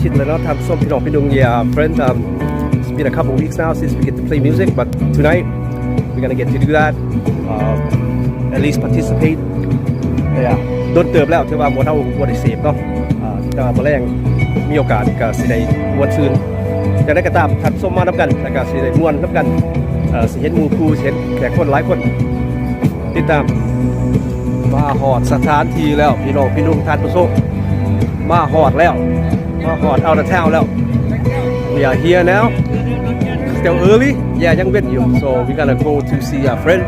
ທິດແລ້ວເນາະ ທ່ານຜູ້ຊົມ ພີ່ນ້ອງພີ່ນຸ່ງ. Yeah, friend, um, it's been a couple weeks now since we get to play music, but tonight we're gonna get to do that, uh, at least participate. Yeah, ດົນເຕີບແລ້ວທີ່ວ່າພວກເຮົາບໍ່ໄດ້ເສບເນາະ. ອ່າ ແຕ່ວ່າມື້ແລງມີໂອກາດກໍຊິໄດ້ມ່ວນຊື່ນ. ຢ່າງໃດກໍຕາມ ທ່ານຜູ້ຊົມມານຳກັນ ແລ້ວກໍຊິໄດ້ມ່ວນນຳກັນ. ເອີ ຊິເຫັນໝູ່ຄູ່ ຊິເຫັນແຂກຄົນຫຼາຍຄົນ. ຕິດຕາມ. ມາຮອດສະຖານທີ່ແລ້ວ ພີ່ນ້ອງພີ່ນຸ່ງ ທ່ານຜູ້ຊົມ. ມາຮອດແລ້ວ ມາຮອດ out of town ແລ້ວ. We are here now. Still early. Yeah, ຍັງເວັນຢູ່. So we gotta go to see our friend.